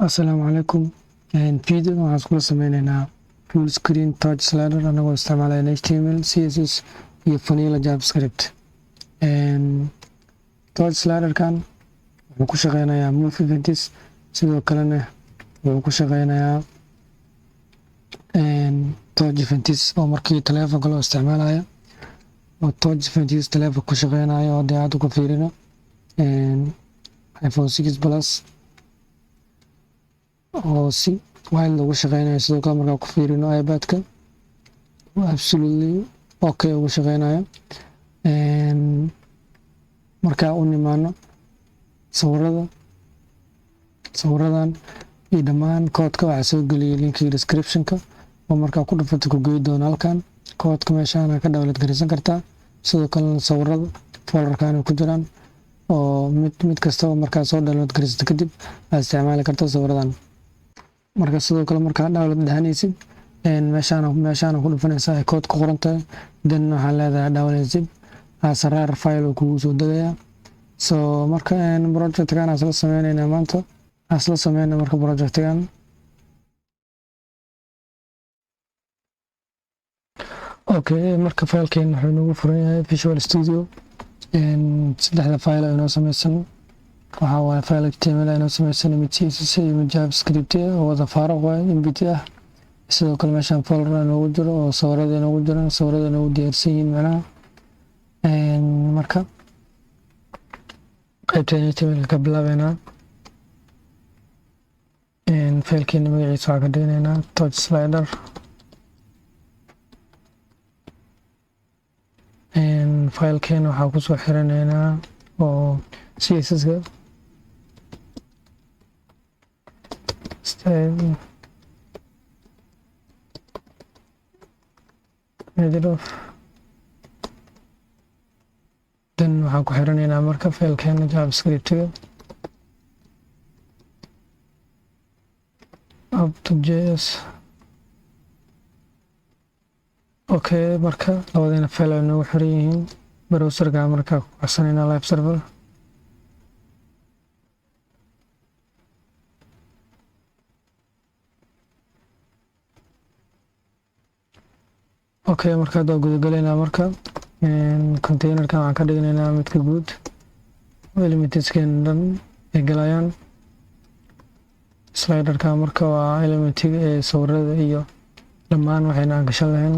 Asalaamu calaykum. Video waxaan iskula sameyneynaa full screen touch slider anagoo isticmaalayna HTML, CSS iyo vanilla JavaScript. Touch sliderkan wuxuu ku shaqeynayaa move events, sidoo kalena wuxuu ku shaqeynayaa touch events oo markii taleefonka loo isticmaalayo oo touch events taleefonka ku shaqeynayo. Haddii aad ku fiirino iPhone 6 Plus oo si wild ugu shaqeynayo, sidoo kale markaa ku fiirino iPadka absolutely okay ugu shaqeynayo. Markaa u nimaano sawirada, sawiradan iyo dhammaan koodka waxaa soo geliyay linkiga descriptionka oo markaa ku dhufato ku geyi doono halkan. Koodka meeshaana ka download garaysan kartaa. Sidoo kalena sawirada folderkan ku jiraan oo mid mid kastaba markaa soo download garaysato kadib aad isticmaali karta sawiradan. Marka sidoo kale markaa download dhahanaysid, meeshaana ku dhufanaysaa ay kood ku qoran tahay, then waxaa leedahay download zip, asaraar file uu kugu soo degayaa. So marka projectkan asla sameyneynaa maanta, asla sameyna marka projectkan. Okay, marka filekeen wuxuu inoogu furan yahay Visual Studio. Saddexda file inoo sameysan waxaa waaye file HTML inoo sameysan, mid CSS iyo mid JavaScript oo wada faaruq waaye, empty ah. Sidoo kale meeshan folder inoogu jiro oo sawirada inoogu jiraan, sawirada inoogu diyaarsan yihiin macnaha. Marka qaybta HTML ka bilaabeynaa. Filekeena magaciisa waxaa ka dhiganaynaa touch slider. Filekeena waxaa kusoo xiranaynaa oo CSS-ka style middle of, then waxaan ku xiranaynaa marka filekeena JavaScriptiga app js. Okay, marka labadiina file ay noogu xiran yihiin. Browserka markaa ku kacsanaynaa live server. Okay, marka hadda gudagalaynaa. Marka containerkan waxaan ka dhiganaynaa midka guud, elementskeena dhan ay galayaan. Sliderka marka waa elementiga ee sawirada iyo dhammaan waxayna aan gashan lahayn.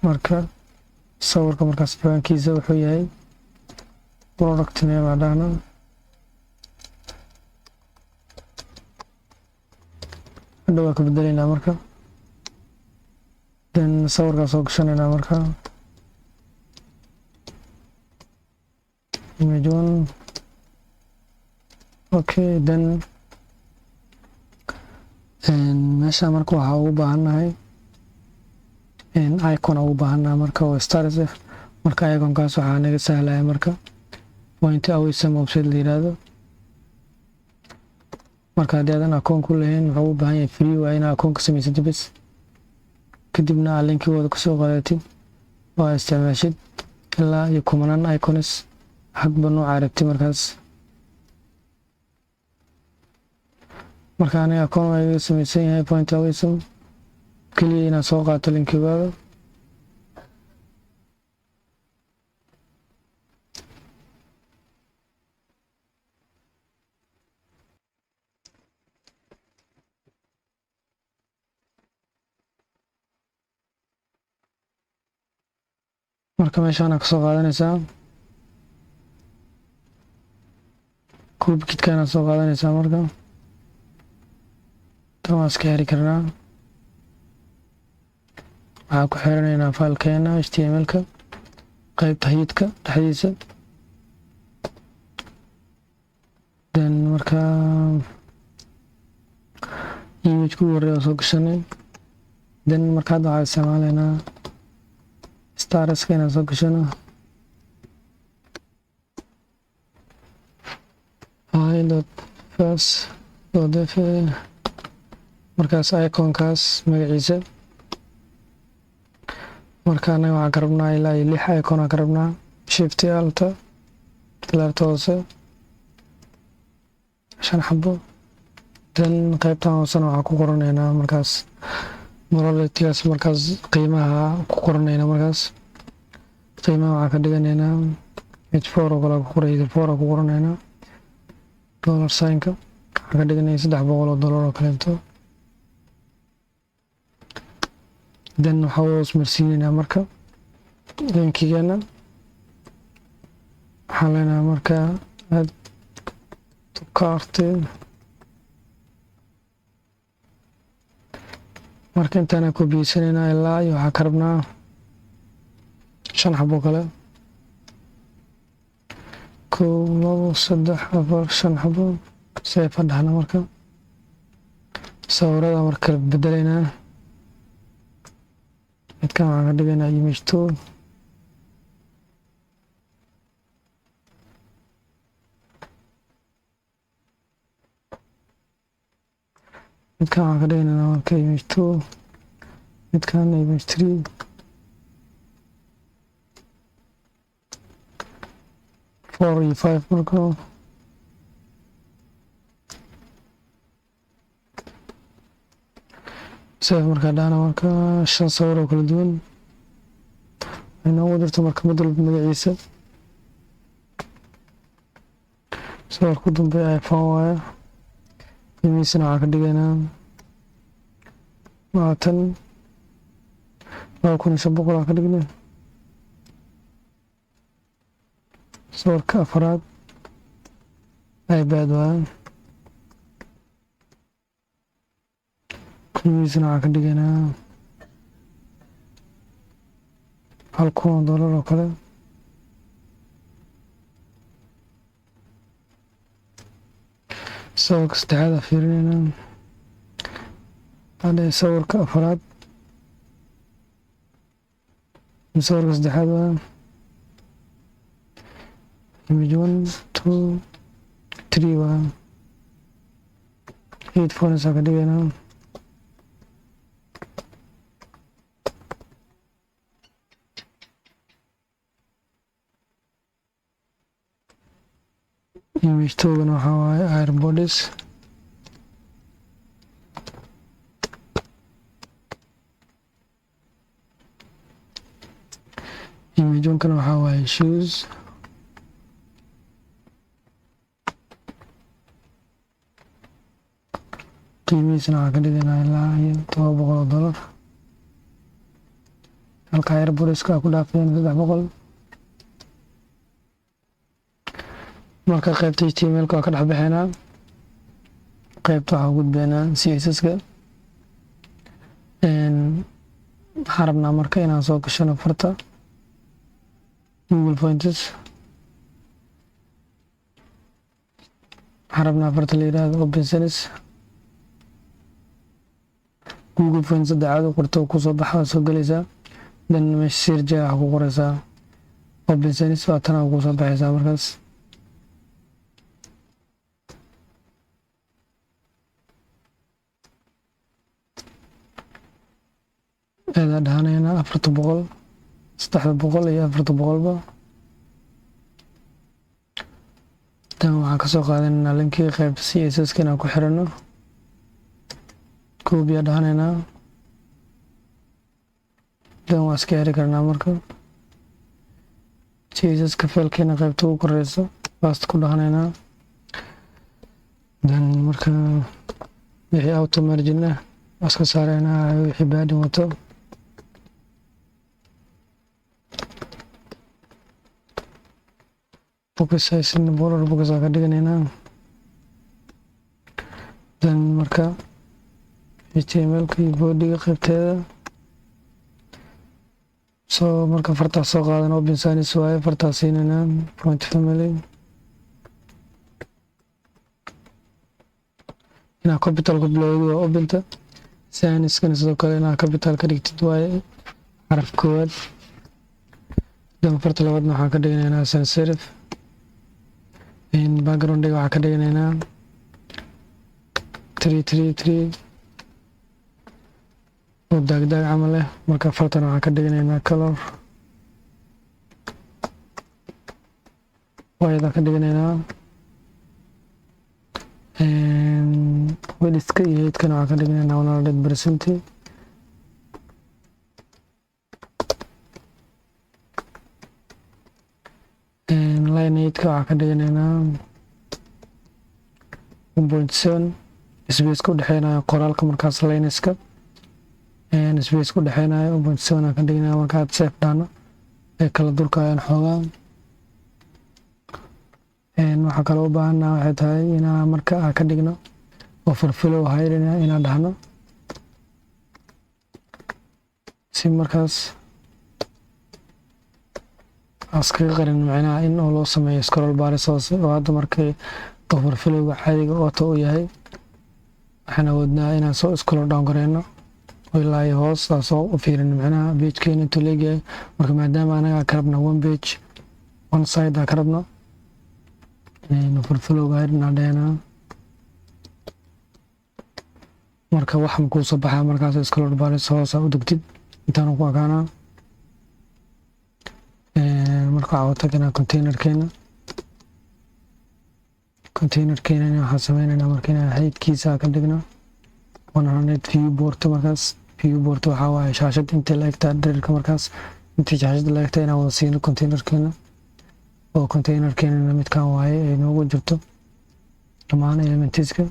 Marka sawirka markaas ciwaankiisa wuxuu yahay product name aa dhahna. Hadha waa ka bedelaynaa marka, then sawirkaa soo gashanaynaa. Marka image one. Okay, then meesha marka waxaa ugu baahannahay icon ugu baahannahay marka oo stars ah. Marka iconkaas waxaa naga sahlaya marka Font Awesome website la yiraahdo. Marka haddii aadan akoon ku lahayn, wuxuu u baahan yahay free, waa inaa akoon ka samaysatid bes, kadibna aad linkigooda kasoo qaadatid oo aad isticmaashid ilaa iyo kumanaan icons hadba nooca aragti markaas. Marka aniga akoon waa iga samaysan yahay Font Awesome, keliya inaad soo qaato linkigooda. Marka meeshaana kasoo qaadanaysaa, kubkidkaana soo qaadanaysaa. Marka tan waa iska xiri karnaa. Waxaan ku xiranaynaa filekeena HTML-ka qeybta headka dhexdiisa. Then marka image ku horeeya soo gashanay. Then marka hadda waxaa isticmaalaynaa starska inaan soo gashano, i dot first dot f. Markaas iconkaas magaciisa. Marka anaga waxaan ka rabnaa ilaa iyo lix icon aan ka rabnaa. Shift alta, laabta hoose, Shan xabo. Then qaybtan hoosena waxaa ku qoranaynaa markaas productigaas, markaas qiimaha ku qoranaynaa. Markaas qiimaha waxaa ka dhiganaynaa H4 oo kale ku qoray, 4 ku qoranaynaa. Dollar signka waxaa ka dhiganaya $300 oo kaleeto. Then waxaa u hoos marsiinaynaa marka linkigeena. Waxaan leenahay marka "add to cart". Marka intaana kobiyeysanayna ilaa iyo waxaa ka rabnaa shan xabo kale: kow, labo, saddex, afar, shan xabo. Save dhahna. Marka sawirada marka kala bedelaynaa. Midkan waxaan ka dhigaynaa image 2. Midkan waxaan ka dhigaynaa marka image 2, midkan image 3, 4 iyo 5. Marka save markaa dhahna, marka shan sawir oo kala duwan ay noogu jirto. Marka mid walba magaciisa, sawirka u dambeeya iPhone waaye. Qiimihiisana waxaa ka dhigaynaa 22,500 aa ka dhignay. Sawirka afaraad iPad waaye. Qiimihiisana waxaa ka dhigaynaa $1,000 oo kale. Sawirka saddexaad aa fiirineynaa hadhe, sawirka afaraad, sawirka saddexaad waa image 1, 2, 3 waa headphones aa ka dhigaynaa. Image 2-gana waxaa waaye AirPods. Image 1-kana waxaa waaye shoes. Qiimihiisana waxaa ka dhigaynaa ilaa iyo $700, halka AirPodska ku dhaafeen 300. Marka qaybta HTML-ka waa ka dhex baxeynaa, qaybta waxaa u gudbeynaa CSS-ka. Waxaan rabnaa marka inaan soo gashano farta Google Fonts. Waxaan rabnaa farta la yiraahdo Open Sans. Google Fonts saddexaad u qorto, kusoo baxa, waa soo gelaysaa. Then meesha search waxaa ku qoreysaa Open Sans, waa tanaa kusoo baxaysaa. Markaas eedaa dhahanaynaa 400, 300 iyo 400-ba. Tan waxaan kasoo qaadanaynaa linkii qaybta CSS-ka inaan ku xirano. Copy aa dhahanaynaa, dan waa iska xiri karnaa. Marka CSS-ka filekeena qaybta ugu koreysa paste ku dhahanaynaa. Dan marka wixii auto margin ah waa iska saareynaa, wixii padding wato. Box sizing border box aa ka dhiganaynaa. Dan marka HTML-ka iyo bodyga qaybteeda soo marka fartaas soo qaadan, Open Sans waaye. Fartaas siinaynaa font family inaa capital ku bilowdo waa openta. Sanskana sidoo kale inaa capital ka dhigtid waaye xaraf koowaad. Dan farta labaadna waxaan ka dhiganaynaa sans serif. Backgroundiga waxaan ka dhiganaynaa 333 oo daagdaag camal leh. Marka fartan waxaan ka dhiganaynaa color white ka dhiganaynaa. Widthka iyo heightkana waxaan ka dhiganaynaa 100%. Line heightka waxaan ka dhiganaynaa 1.7, spaceka udhexeynaya qoraalka markaas, lineska spaceka udhexeynaya 1.7 aan ka dhiganaya. Markaad save dhahno, ay kala durkayaan xoogaa. Waxaa kaloo u baahannaha waxay tahay inaa marka aan ka dhigno overflow hidden inaan dhahno, si markaas iskaga qarin, macnaha in oo loo sameeyo scroll bars hoose. Oo hadda markay overflowga caadiga auto u yahay, waxaan awoodnaa inaan soo scroll down gareyno ilaa iyo hoos, soo u fiirino macnaha pagekeena intuu leegyahay. Marka maadaama anaga ka rabno one page, one side aa ka rabno, overflowga hidden aan dhehnaa. Marka wax makuu soo baxaa markaas scroll bars hoos u degtid, intaan ku akaanaa. Marka waxaa taganaa containerkeena. Containerkeena waxaan sameyneynaa marka inaan heightkiisa ka dhigno 100 viewport. Markaas viewport waxaa waaye shaashad intay la egtaa, dhererka markaas intay shaashadda la egtaa inaan wada siino containerkeena. Oo containerkeenana midkan waaye ay noogu jirto dhammaan elementiska.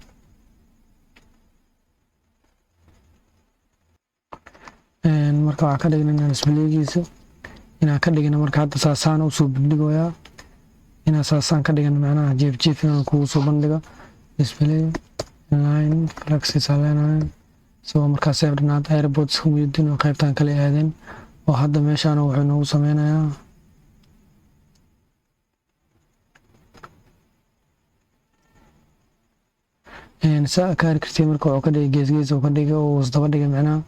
Marka waxaa ka dhignaa displaygiisa inaan ka dhigna. Marka hadda saasaan usoo bandhigoyaa, inaan saasaan ka dhigna, macnaha jiif jiif inaan kugu soo bandhigo. Display inline flex aa leenahay. So markaa save dhinaad airports muyadin oo qaybtan kale aadeen, oo hadda meeshaan wuxuu noogu sameynayaa saa ka arki kartay. Marka wuxuu ka dhigay gees gees oo ka dhigay oo isdaba dhigay macnaha.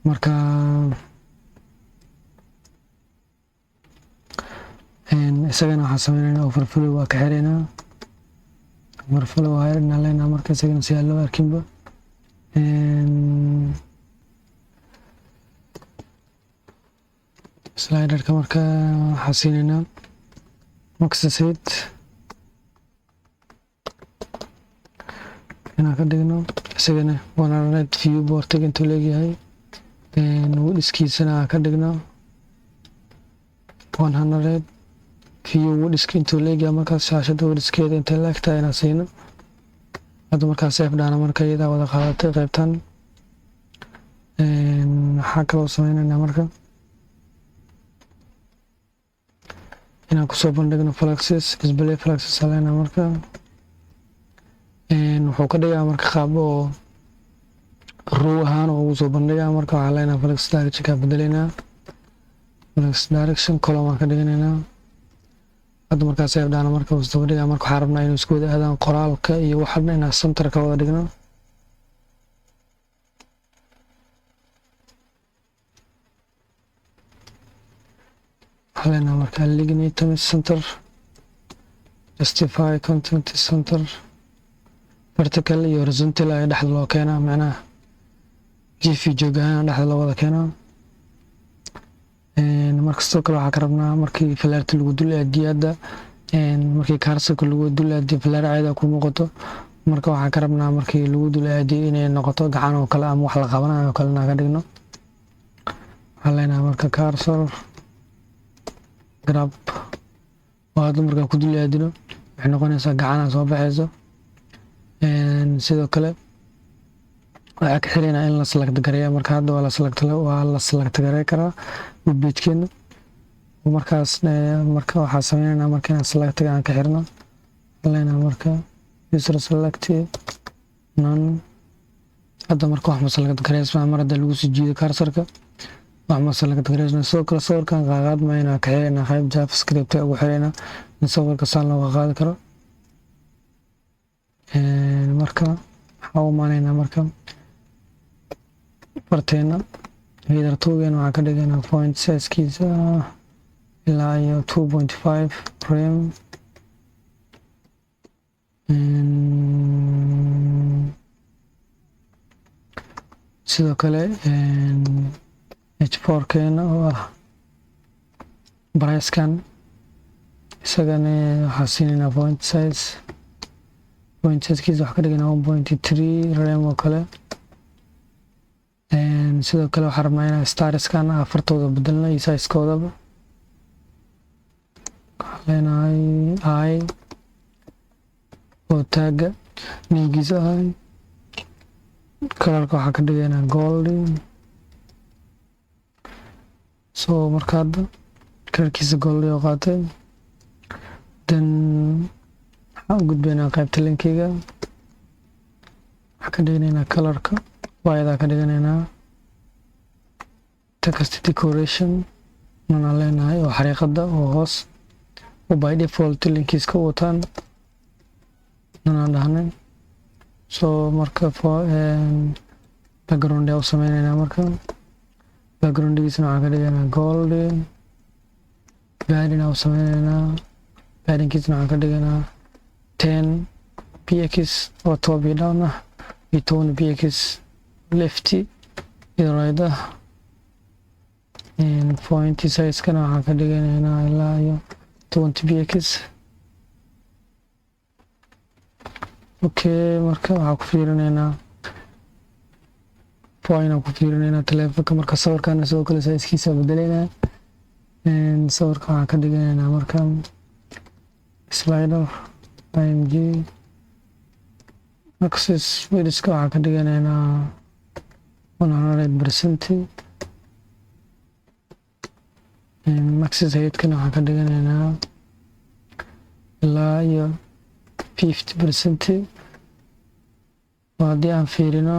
Marka isagana waxaan sameynayna overflow waa ka xireynaa, overflow waa xireynaa leenaha. Marka isagana si aan loo arkinba, sliderka marka waxaa siineynaa max height inaan ka dhigno, isagana 100 viewportiga intuu leegyahay. Widthkiisana aan ka dhigno 100 view widthka intuu leegyahay, markaas shaashada widthkeeda intay la egtahay inaan siino. Hadda markaa save dhahna, marka iyadaa wada qaadatay qaybtan. Waxaa kaloo sameyneynaa marka inaan kusoo bandhigno flex, display flex alena. Marka wuxuu ka dhigaa marka qaab oo row ahaan oo ugu soo bandhigaa. Marka waxaa leenahay flex direction kaa bedeleynaa, flex direction column aan ka dhiganaynaa. Hadda markaa save dhahna, marka isdaba dhigaa. Marka waxaa rabnaa inuu isku wada aadaan qoraalka iyo waxa dhan, inaan center ka wada dhigno. Waxaa leenahay marka align items center, justify content center. Vertical iyo horizontal ayaa dhexda loo keenaa, macnaha jiif iyo joog ahaan dhexda loo wada keenaa. Marka sidoo kale waxaa ka rabnaa markii falaarta lagu dul aadiyo, hadda markii cursorka lagu dul aadiyo, falaar caadi ku muuqato. Marka waxaa ka rabnaa markii lagu dul aadiyo inay noqoto gacan oo kale ama wax la qabanayo oo kale inaan ka dhigno. Waxaan leenahay marka cursor grab, oo hadda markaan ku dul aadino waxay noqonaysaa gacanaa soo baxayso. Sidoo kale waxaa ka xireynaa in la select gareeya. Marka hadda waa la select garey karaa webpagekeena markaas. Marka waxaa sameyneynaa marka inaan selectiga aan ka xirno. Waxaan leenahay marka user select none. Hadda marka wax ma select gareysmaa, mar hadda lagu sii jiido cursorka wax ma select gareysma. Sidoo kale sawirkan qaaqaadma inaan ka xireynaa, qayb JavaScript ugu xireynaa in sawirka saan looga qaadi karo. Marka waxaa u imaanaynaa marka farteena header twogeena, waxaa ka dhigaynaa font sizekiisa ilaa iyo 2.5 rem. Sidoo kale h4 keena oo ah pricekan, isagana waxaa siinaynaa font size Font sizekiisa waxaa ka dhiganaa 1.3 rem oo kale. Sidoo kale waxaan rabnaa inaan starskan afartooda bedelno iyo sizekoodaba. Waxaan leenahay i oo tagga namekiisa ahay, colorka waxaa ka dhigaynaa gold. So marka hadda colorkiisa gold oo qaatay. Then waxaan u gudbaynaa qaybta linkiga. Waxaa ka dhiganaynaa colorka white ka dhiganaynaa. Text decoration none leenahay, oo xariiqada oo hoos oo by default linkiska u wataan none dhahnay. So marka background u sameyneynaa. Marka backgroundgiisana waxaan ka dhigaynaa gold. Padding u sameyneynaa, paddingkiisana waxaan ka dhigaynaa 10 px oo top iyo down ah iyo 20 px left iyo right ah. Font sizekana waxaan ka dhiganaynaa ilaa iyo 20 px. Okay, marka waxaan ku fiirinaynaa phone ku fiirinaynaa taleefonka. Marka sawirkana sidoo kale sizekiisa bedelaynaa. Sawirka waxaan ka dhiganaynaa marka slider img. Max widthka waxaan ka dhiganaynaa 100%. Max heightkana waxaan ka dhiganaynaa ilaa iyo 50%. Oo haddii aan fiirino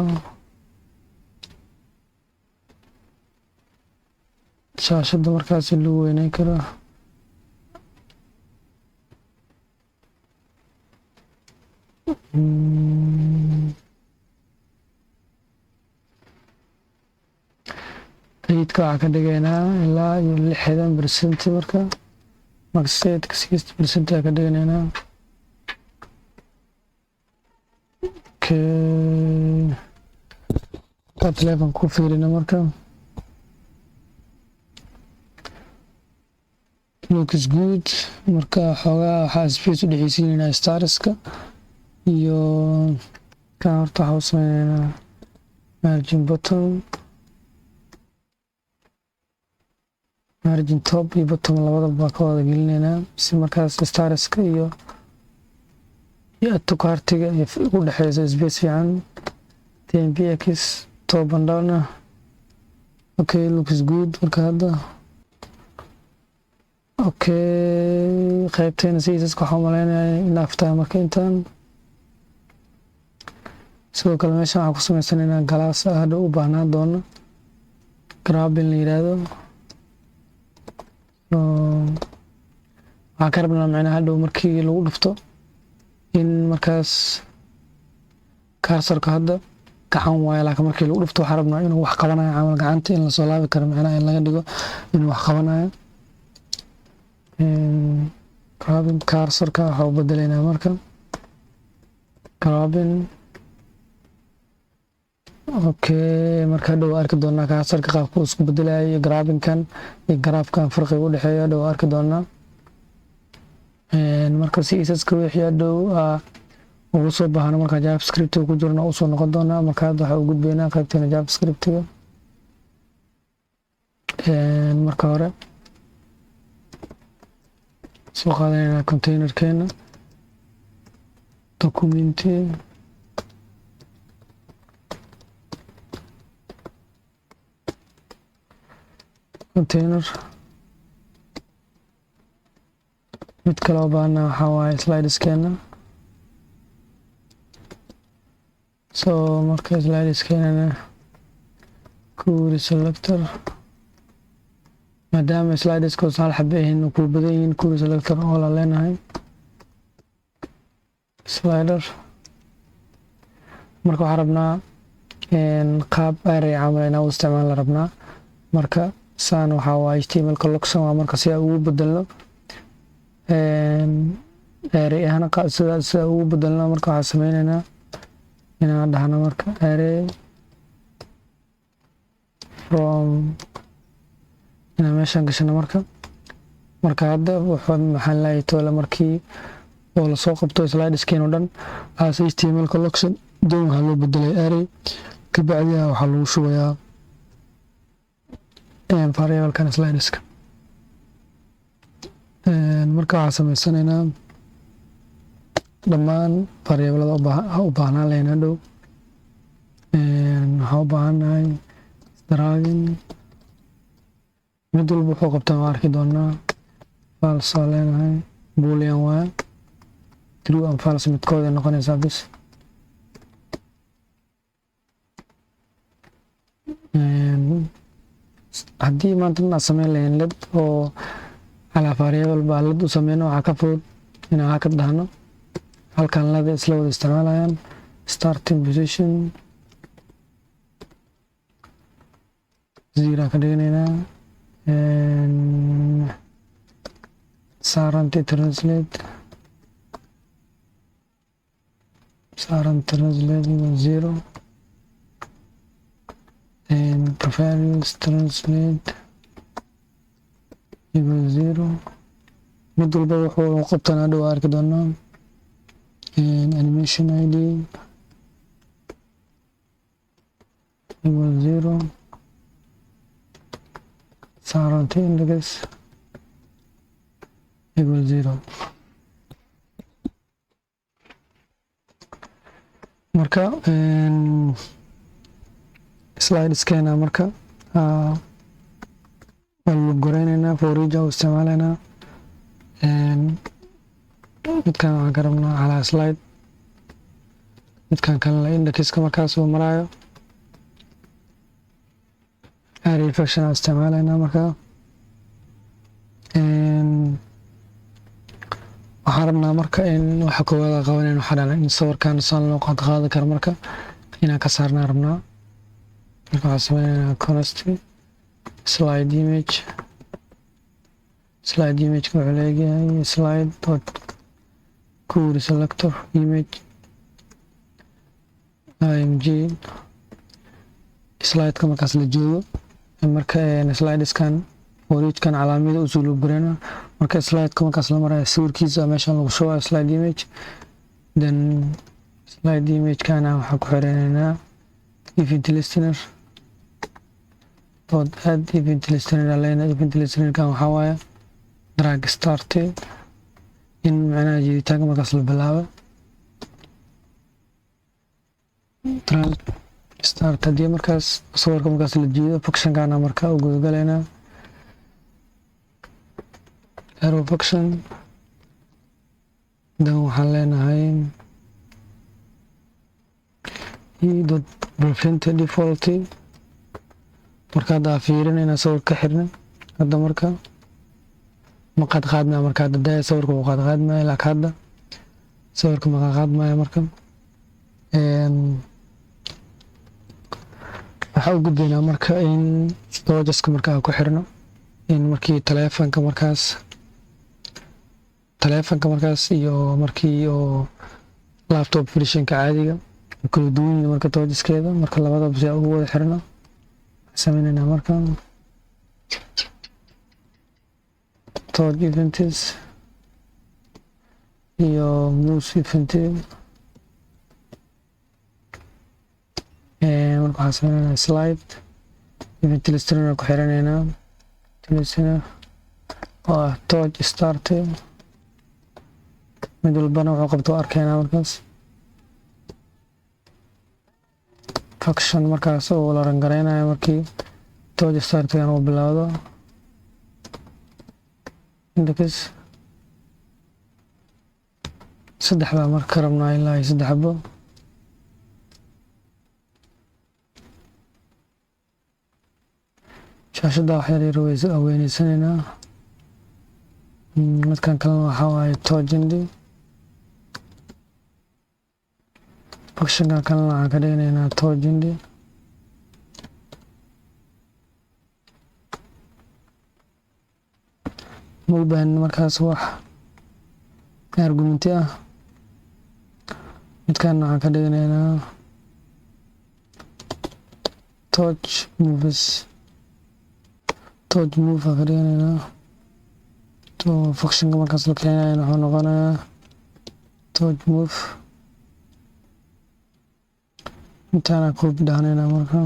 shaashadda markaas lagu weyneyn karo. Heightka waxaan ka dhigaynaa ilaa iyo 60%. Marka max heightka 60% ayaa ka dhiganaynaa. Okay, ka telefoon ku fiirino, marka looks good. Marka xoogaa waxaa space u dhexeysiinaynaa starska iyo kan. Horta waxaa u sameyneynaa margin bottom, margin top iyo bottom labadaba baa ka wada gelinaynaa, si markaas starska iyo add to cartiga iyo u dhexeyso space fiican, 10 px top and down ah. Okay, looks good. Marka hadda okay, qaybteena CSS waxaan umaleynaya in aftahay. Marka intaan sidoo kale meeshan waxaan ku sameysanaynaa class ah hadha u baahnaan doono, grabbing la yiraahdo. Waxaan ka rabnaa macnaha hadhow markii lagu dhufto in markaas cursorka hadda gacan waayo, laakiin markii lagu dhufto waxaan rabnaa inuu wax qabanayo camal, gacanta in lasoo laabi karo, macnaha in laga dhigo inuu wax qabanayo. Grabbing cursorka waxaa u bedelaynaa marka grabbing. Okay, marka hadhow arki doonaa cursorka qaabka uu isku bedelayo iyo grabbingkan iyo grabkan farqiga u dhexeeya hadhow arki doonaa. Marka CSS-ka wixii hadhow ugu soo baahno marka JavaScript ku jirno usoo noqon doonaa. Marka hadda waxaa u gudbaynaa qaybteena JavaScript-ga. Marka hore soo qaadanayna containerkeena, document container. Mid kale oo baahna waxaa waaye slideskeena. So marka slideskeenana query selector, maadaama slideskoos hal xabe ahayn, kuu badan yihiin, query selector oo la leenahay slider. Marka waxaan rabnaa qaab array camal inaan u isticmaal la rabnaa. Marka saan waxaa waa HTML collection waa. Marka si aan ugu bedelno array ahaan, sida ugu bedelno, marka waxaan sameyneynaa inaan dhahno marka array from, inaan meeshaan gashano. Marka hadda wuxuu maxaan leeyahay toole markii Oo lasoo qabto slideskeen oo dhan as HTML collection, then waxaa loo bedelay array. Kabacdiha waxaa lagu shubayaa variablekan slideska. Marka waxaa sameysanaynaa dhammaan variablada u baahnaan lahayn hadhow. Waxaa u baahannahay dragging. Mid walba wuxuu qabtaan waa arki doonaa. False aa leenahay, boolean waa true and false midkood ay noqonaysaa bis. Haddii maanta aad sameyn lahayn let oo calaa variable baa let u sameyno, waxaa ka fudud inaan hakad dhahno halkan. Leda isla wada isticmaalayaan. Starting position zero ka dhiganaynaa. Saaranti translate, saaran translate equal zero and previous translate equal zero. Mid walba wuxuu qabtaan hadhow arki doonaa. Animation id equal zero, saaranta index equal zero. Marka slideskeena marka waa loop gareyneynaa, for each u isticmaaleynaa. Midkan waxaan ka rabnaa calaa slide, midkan kalena indexka markaas uu maraayo. Array function aan isticmaaleynaa. Marka waxaan rabnaa marka in waxa koowaad aan qabanayno waxaa dhalan in sawirkan saan loo qaad qaadi karo. Marka inaan ka saarnaa rabnaa. Marka waxaan sameyneynaa const slide image. Slide imageka wuxuu leeyahay slide dot query selector image img. Slideka markaas la joogo, marka slideskan foreachkan calaamada usoo loop gareyna. Marka slideka markaas la marayo, sawirkiisa meeshan lagu shubayo slide image. Then slide imagekana waxaan ku xireynaa event listener dot add event listener aleyna. Event listenerkan waxaa waaye drag start, in macnaha jiiditaanka markaas la bilaabo. Drag start haddii markaas sawirka markaas la jiido, functionkana marka u gudagalaynaa arrow function. Then waxaan leenahay e dot prevent default. Marka hadda fiirinayna sawirka ka xirna hadda, marka ma qaad qaadmaya. Marka hadda daya sawirka wuu qaad qaadmaya, laakiin hadda sawirka ma qaad qaadmaya. Marka waxaa u gudbaynaa marka in toucheska marka aan ku xirno, in markii taleefanka markaas iyo markii oo laptop versionka caadiga kala duwan yihiin. Marka toucheskeeda marka labadaba si aan ugu wada xirno, sameyneynaa marka touch events iyo mouse event. Marka waxaan sameyneynaa slide event listener ku xiraneynaa, listener oo ah touch start. Mid walbana wuxuu qabto arkeynaa. Markaas function markaas oo la run gareynayo markii touch startigan uu bilowdo, index saddex baa marka rabnaa, ilaa iyo saddex xabo. Shaashadda wax yar yar weyneysanaynaa. Midkan kalena waxaa waaye touch end. Functionkan kalena waxaan ka dhiganaynaa touch end. Ma u baahnin markaas wax argumenti ah. Midkan waxaan ka dhiganaynaa touch moves, touch move aan ka dhiganaynaa. So functionka markaas la keenayo wuxuu noqonayaa Touch move intaana copy dhahnayna. Marka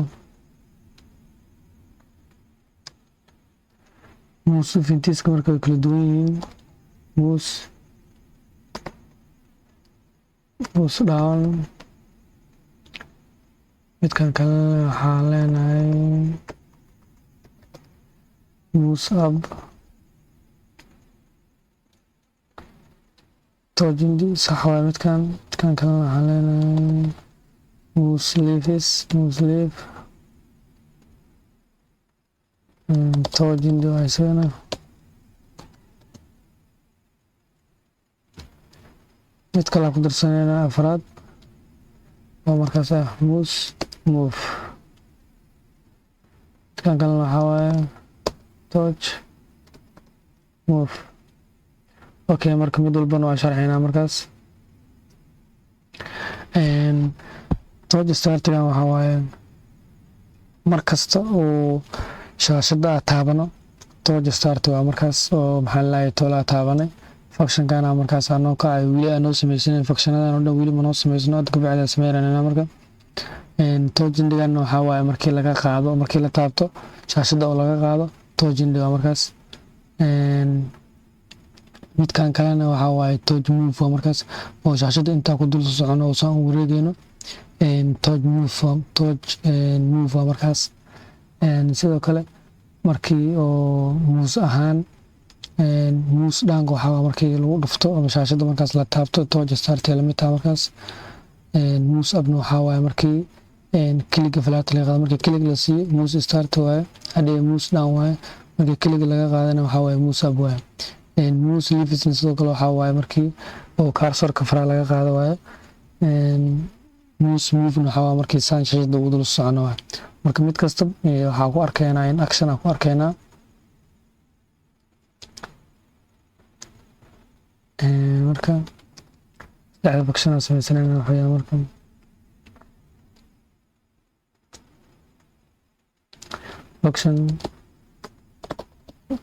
mouse eventiska marka way kala duwan yihiin: mouse, mouse down. Midkan kalena waxaan leenahay mouse up. Touch end sax waay midkan. Midkan kalena waxaan leenahay mouse leaves, mouse leave. Touch end waa isagana. Mid kale ku darsanayna, afraad, oo markaas ah mouse move. Midkan kalena waxaa waaye touch move. Okay, marka mid walbana waa sharxaynaa. Markaas touch startigan waxaa waaye mar kasta uu shaashada aa taabano, touch start waa markaas oo maxaa lalahay toolaa taabanay, functionkana markaas aa noo kacay. Weli aa noo samaysanin functionadan oo dhan, weli ma noo samaysno, hadda kabacdi aa sameynayna. Marka touch endigan waxaa waaye markii laga qaado, markii la taabto shaashada oo laga qaado, touch end waa markaas. Midkan kalena waxaa waaye touch move, waa markaas oo shaashada intaa ku dul socono oo saan u wareegeyno, touch move, touch move waa markaas. Sidoo kale markii oo mouse ahaan, mouse downka waxaa waa markii lagu dhufto ama shaashada markaas la taabto, touch start lamid taha markaas. Mouse upna waxaa waaye markii clickiga falaarta laga qaado. Markii click la siiyo, mouse start waaye hadhee, mouse down waaye. Markii clickiga laga qaadana, waxaa waaye mouse up waaye. Mouse leavesna sidoo kale waxaa waaye markii oo cursorka faraha laga qaado waaye. Mouse movena waxaa waaye markii saan shaashada ugu dul socono waaye. Marka mid kasta waxaa ku arkaynaa in action aa ku arkaynaa. Marka saddexda function aan sameysanayna waxa weeyaan marka function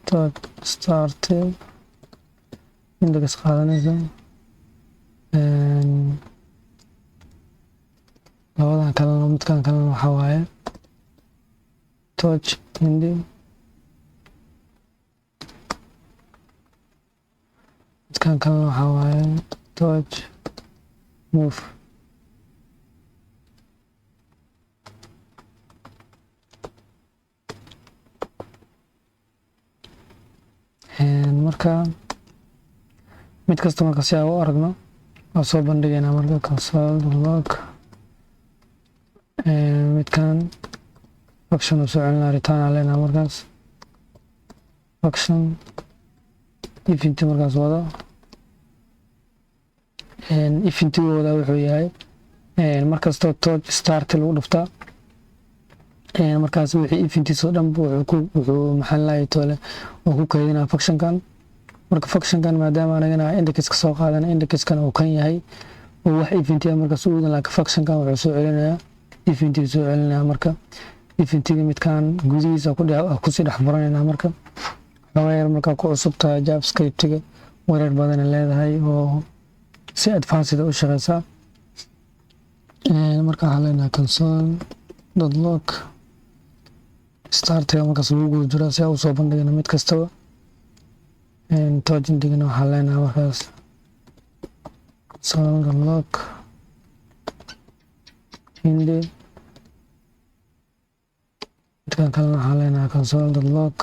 touch start, index qaadanaysa. Labadan kalena, midkan kalena waxaa waaye touch end, midkan kalena waxaa waaye touch move. Marka mid kasta marka si aan u aragno, waa soo bandhigaynaa. Marka console log midkan function uu soo celinaa, return aan leenahay. Markaas function event markaas wado, eventiga wadaa wuxuu yahay markastoo touch start lagu dhuftaa, markaas wixii eventiis oo dhan wuxuu maxaa lahay toole oo ku kaydinaa functionkan. Marka functionkan, maadaama anagana index ka soo qaadana, indexkan uu kan yahay oo wax event ah markaas u wadan, laakiin functionkan wuxuu soo celinayaa eventiga soo celinaya. Marka eventiga midkan gudihiisa kusii dhex furanayna. Marka xoogaa yar markaa ku cusub tahay JavaScriptiga, wareer badan leedahay oo si advanced u shaqeysaa. Marka waxaan leenahay console.log startiga markaas lagu guda jiro, si aan usoo bandhigana mid kastaba. Touch endigana waxaan leenahay markaas console.log end. Midkan kalena waxaan leenahay console.log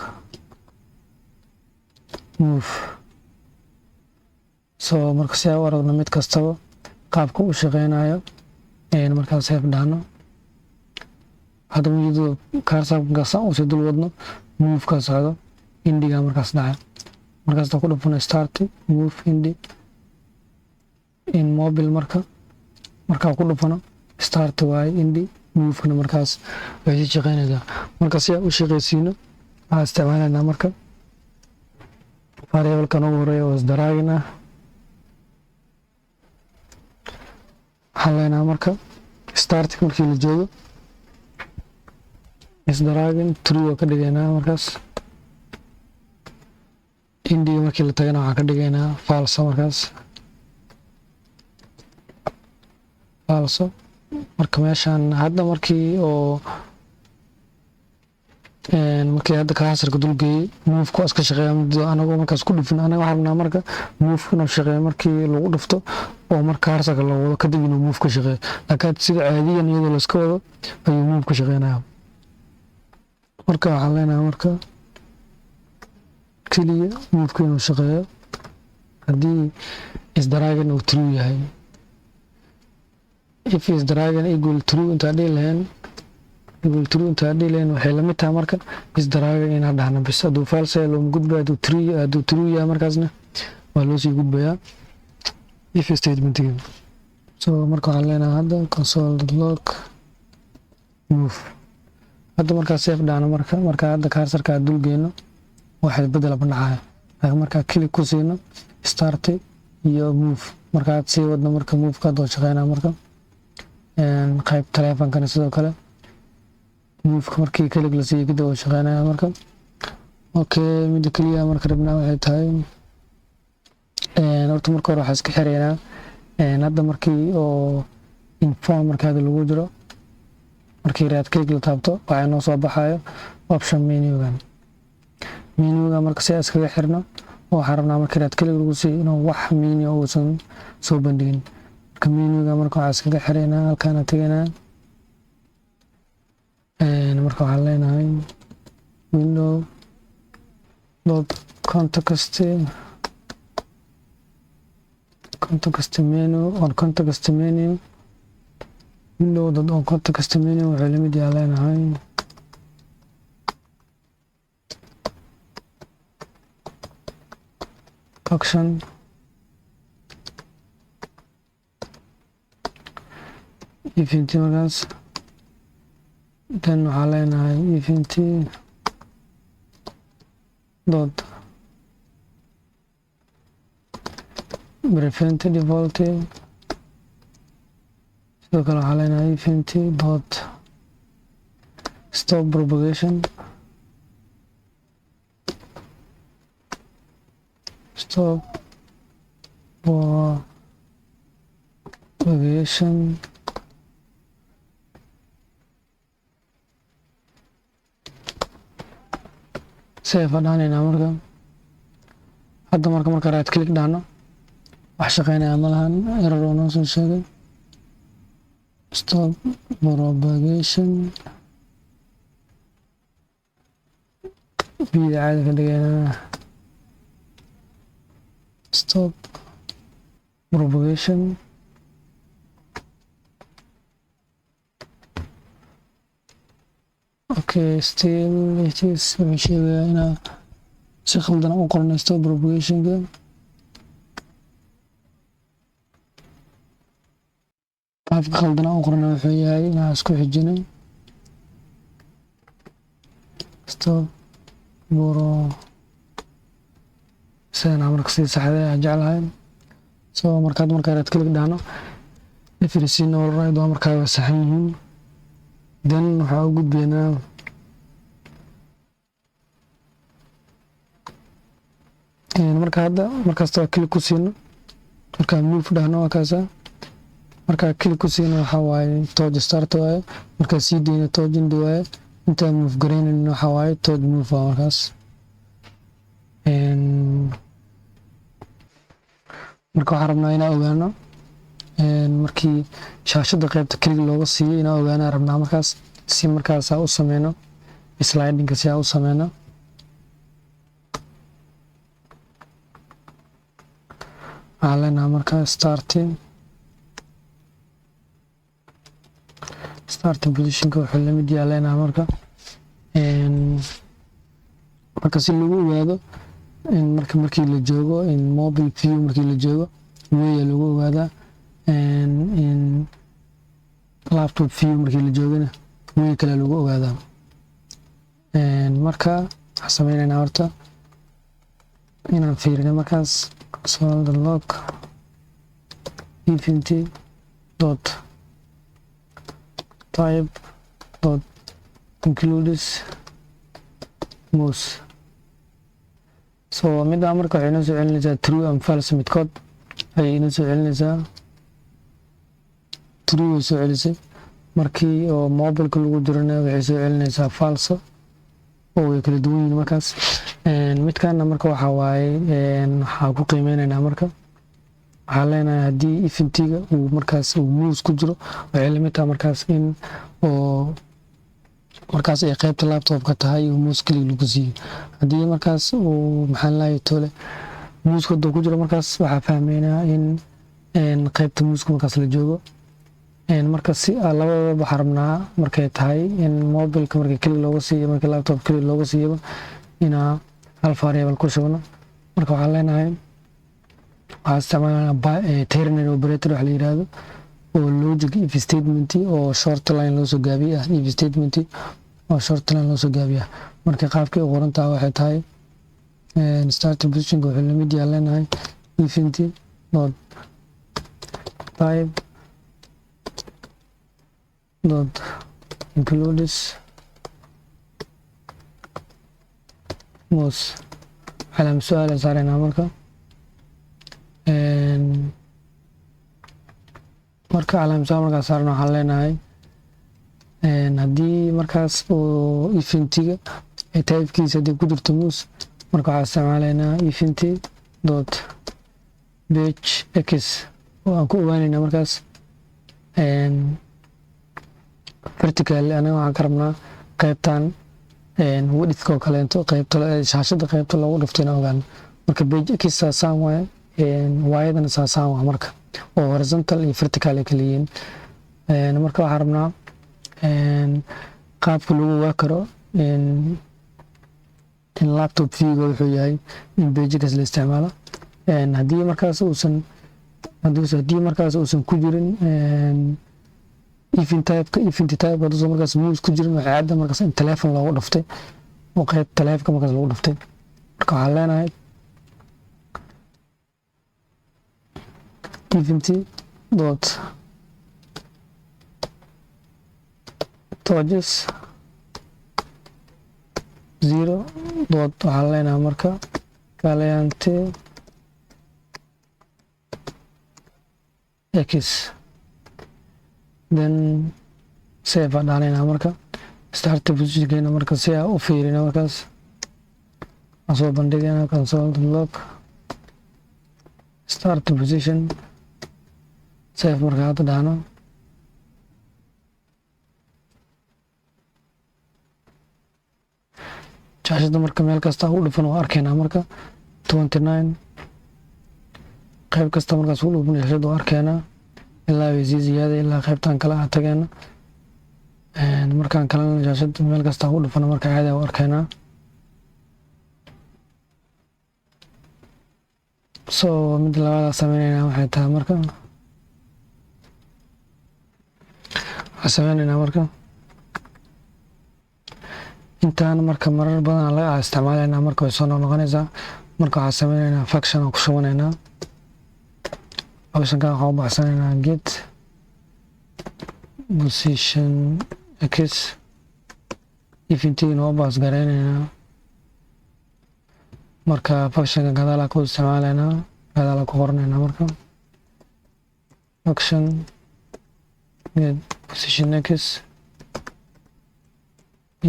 move. So marka si aan u aragno mid kastaba qaabka u shaqeynayo, markaas save dhahno. Hadda ujeedada cursorka markaas aan usii dul wadno, move ka socdo, endiga markaas dhacay. Markaas ku dhufano start, move, end in mobile. Marka markaa ku dhufano, start waaye, end, movekana markaas way sii shaqeynaysaa. Marka si aan u shaqeysiino, waxaa isticmaalaynaa marka variablekan ugu horeeya oo isdragging ah. Waxaan leenahay marka start markii la joogo, isdragging true oo ka dhigaynaa. Markaas endiga markii la tagana, waxaan ka dhigaynaa false. Markaas False. Marka meeshaan hadda markii oo markii hadda cursorka dulgeeyey, move-ku waa iska shaqeeya muddo anagoo markaas ku dhufin. Anaga waxaan rabnaa marka move inuu shaqeeyo markii lagu dhufto oo marka cursorka la wado kadib inuu move ka shaqeeyo, laakiin sida caadiyan iyadoo la iska wado ayuu move ka shaqeynaya. Marka waxaan leenahay marka keliya moveka inuu shaqeeyo haddii is dragging uu true yahay. If is dragging equal true intaan dhihi lahayn, equal true intaan dhihi lahayn, waxay lamid tahay marka is dragging inaan dhahno bis. Hadduu false yahay looma gudbaya, hadduu true yahay markaasna waa loo sii gudbayaa if statementiga. So marka waxaan leenahay hadda console.log move. Hadda markaa save dhahno, marka hadda cursorka aad dul geyno, wax isbedel ma dhacaya, laakiin markaa click ku siino, start iyo move markaad sii wadno, marka moveka hadda waa shaqeynaya. Marka qayb taleefankana sidoo kale moveka markii click la siiyo kadib waa shaqeynaya. Marka okay, midda keliya marka rabnaa waxay tahay, horta marka hore waxaa iska xireynaa hadda markii oo inform marka hadda lagu jiro, markii right click la taabto, waxaa inoo soo baxayo option menugan. Menuga marka si iskaga xirno, waxaan rabnaa markii right click lagu siiyo inuu wax menu uusan soo bandhigin. Marka menuga marka waxaa iskaga xireynaa halkaana tegaynaa. Marka waxaan leenahay window dot context menu on context menu, window dot on context menu wuxuu lamid yahay leenahay action event. Markaas then waxaa leenahay event dot prevent default. Sidoo kale waxaa leenahay event dot stop propagation, stop propagation. Save dhaanaynaa. Marka hadda marka right click dhahno, wax shaqeynaya ma lahan, error oo noo soo sheegay. Stop propagation bida caadi ka dhigaynaa, stop propagation. Okay, still it is wuxuu sheegayaa inaa si khaldan u qornay stop propagationka. Qaabka khaldan u qornay wuxuu yahay inaa isku xijinay stop bro sidana. Marka sii saxday aan jeclahay. So markaad markaa right click dhahno, everything all right waa, markaa waa saxan yihiin. Then waxaa u gudbaynaa marka hadda markasta waa click ku siino, markaa move dhahno, waa kaasa. Markaa click ku siino waxaa waaye touch start waaye, markaa sii deyna touch end waaye, intaa move garaynayn waxaa waaye touch move waa. Markaas marka waxaan rabnaa inaan ogaano markii shaashadda qaybta click looga siiyo, inaan ogaanaa rabnaa markaas si markaas u sameyno slidingka, si aa u sameyno. Waxaan leenahay marka starting positionka wuxuu lamid yahay leenahay marka si lagu ogaado in marka markii la joogo in mobile view, markii la joogo weya lagu ogaadaa, in laptop view markii la joogana way kale lagu ogaadaa. Marka waxaan sameyneynaa horta inaan fiirino markaas console log event dot type dot includes mouse. So middaa marka waxay inoo soo celinaysaa true and false midkood ayay inoo soo celinaysaa. True way soo celisay. Markii oo mobileka lagu jirana waxay soo celinaysaa false, oo way kala duwan yihiin. Markaas midkaana marka waxaa waaye, waxaa ku qiimeyneynaa, marka waxaa leenahay haddii eventiga uu markaas uu mouse ku jiro, waxay lamid tahay markaas in oo markaas ay qaybta laptopka tahay uu mouse click lagu siiyo. Haddii markaas uu, maxaan lahay tole, mouseka haduu ku jiro, markaas waxaa fahmeynaa in qaybta mouseka markaas la joogo. Marka si labadaba waxaa rabnaa, markay tahay in mobilka markii click looga siiyo, markii laptop click looga siiyaba, inaa hal variable ku shubno. Marka waxaan leenahay, waxaa isticmaalana ternary operator wax la yiraahdo, oo logic if statement oo short line loo soo gaabiye ah, if statement oo short line loo soo gaabiye ah. Marka qaabkay u qoran tahay waxay tahay, start positionka wuxuu lamid yahay, leenahay, event dot type dot includes mouse, calaam su-aala saareynaa. Marka calaam su-aal markaa saarna, waxaan leenahay haddii markaas uu eventiga typekiisa haddii ku jirto mouse, marka waxaa isticmaalaynaa event dot page x, oo aan ku ogaanayna markaas vertical. Anaga waxaan ka rabnaa qaybtan widthka oo kaleento, qaybta shaashada qaybta loogu dhufto inaan ogaano. Marka page x saasaan waaye, waayadana saasaan waa, marka oo horizontal iyo vertical ay kala yihiin. Marka waxaan rabnaa qaabka lagu ogaa karo in laptop viewga wuxuu yahay in page x la isticmaalo. Haddii markaas uusan ku jirin event typeka, event type hadduusan markaas mouse ku jirin, waxay cadda markaas in telephone loogu dhuftay, oo qayb taleefonka markaas lagu dhuftay. Marka waxaan leenahay event dot touches zero dot, waxaan leenahay marka client x, then save aan dhaanaynaa. Marka start positionkeena, marka si aan u fiirina, markaas aan soo bandhigayna console log start position, save. Marka hadda dhahno, shaashada marka meel kasta u dhufan waa arkaynaa. Marka 29 qayb kasta markaas u dhufan shaashada waa arkaynaa, ilaa way sii ziyaada ilaa qaybtan kale ah tageena. Markaan kalena shaashada meel kasta u dhufana, marka caadi u arkaynaa. So mid labaada sameynayna waxay tahay, marka waxaan sameynaynaa, marka intaan marka marar badan laga isticmaalaynaa, marka way soo noqnoqonaysaa. Marka waxaan sameynaynaa function aan ku shubanaynaa. Functionka waxaan u baxsanaynaa get position x, eventigina waa pass gareynaynaa. Marka functionka gadaalaa ku isticmaalaynaa, gadaalaa ku qoranaynaa. Marka function get position x,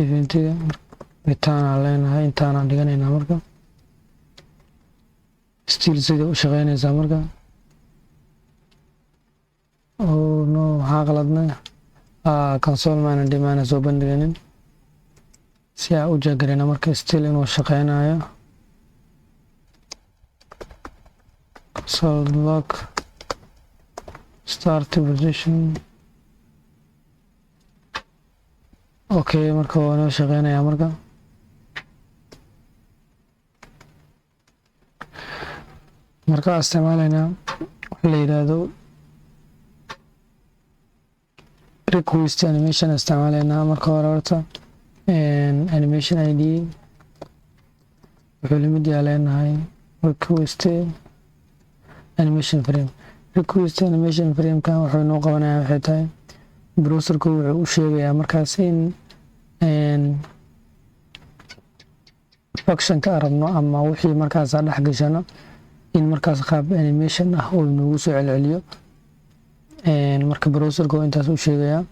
eventiga return aan leenahay, intaanaan dhiganaynaa. Marka still sida u shaqeynaysaa. Marka, oh no, waxaa qaladnay, console maana dhimaana soo bandhiganin si aa u jeegarayna. Marka still inuu shaqeynayo, console log start position. Okay, marka waa noo shaqeynaya. Marka isticmaalaynaa waxa la yidhaahdo request animation isticmaalaynaa. Marka hore horta animation id wuxuu lamid yaha, leenahay, request animation frame. Request animation framekan wuxuu inoo qabanaya waxay tahay, browserku wuxuu u sheegayaa markaas in functionka aan rabno ama wixii markaas aan dhex gashano in markaas qaab animation ah oo inoogu soo celceliyo. Marka browserka oo intaas u sheegayaa,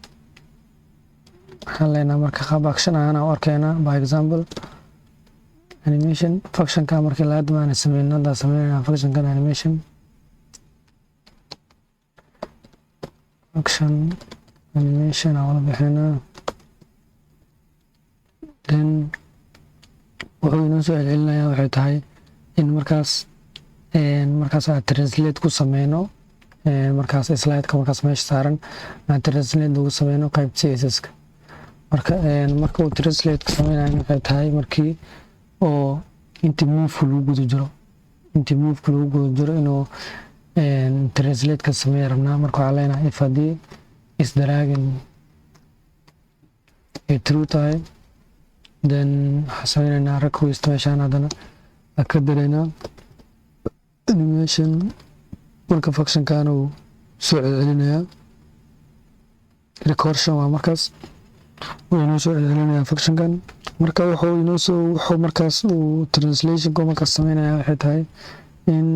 waxaan leenahay marka qaab action ahaan u arkaynaa. By example, animation functionka markii laga damaana sameyno, hadda sameynayna functionkan animation, function animation aan wala bixinaa. Then wuxuu inoo soo celcelinayaa waxay tahay in markaas aan translate ku sameyno, markaas slideka markaas meesha saaran aan translate ugu sameyno qayb CSS-ka. Marka uu translate ku sameynayo waxay tahay markii oo intii moveka lagu guda jiro, intii moveka lagu guda jiro inuu translate ka sameeya rabnaa. Marka waxaa leenahay if haddii is dragging ay true tahay, then waxaa sameyneynaa request. Meeshaan haddana ka dareynaa animation. Marka functionkan uu soo celcelinayaa, recursion waa markaas wuu inoo soo celcelinayaa functionkan. Marka wuxuu inoo soo wuxuu markaas uu translationka markaas sameynaya waxay tahay in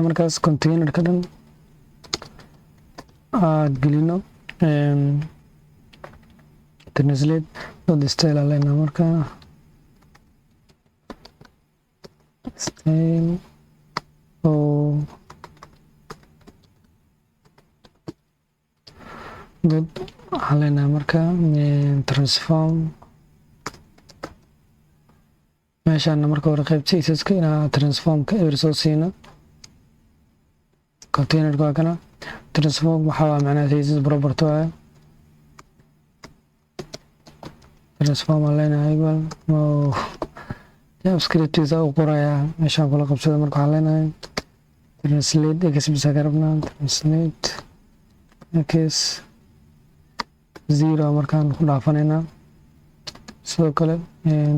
markaas containerka dhan aad gelino translate dot style aan leenahay. Marka style oo dot waxaan leenahay marka transform. Meeshaana marka hore qayb CSS-ka inaa transformka eber soo siino. Containerka waa kana. Transform waxaa waa macnaha CSS property waaye. Transform aan leenahay equal javascriptiisa u qorayaa meeshaan kula qabsada. Marka waxaan leenahay translate x bisa ka rabnaa, translate x 0 markaan ku dhaafanaynaa. Sidoo kale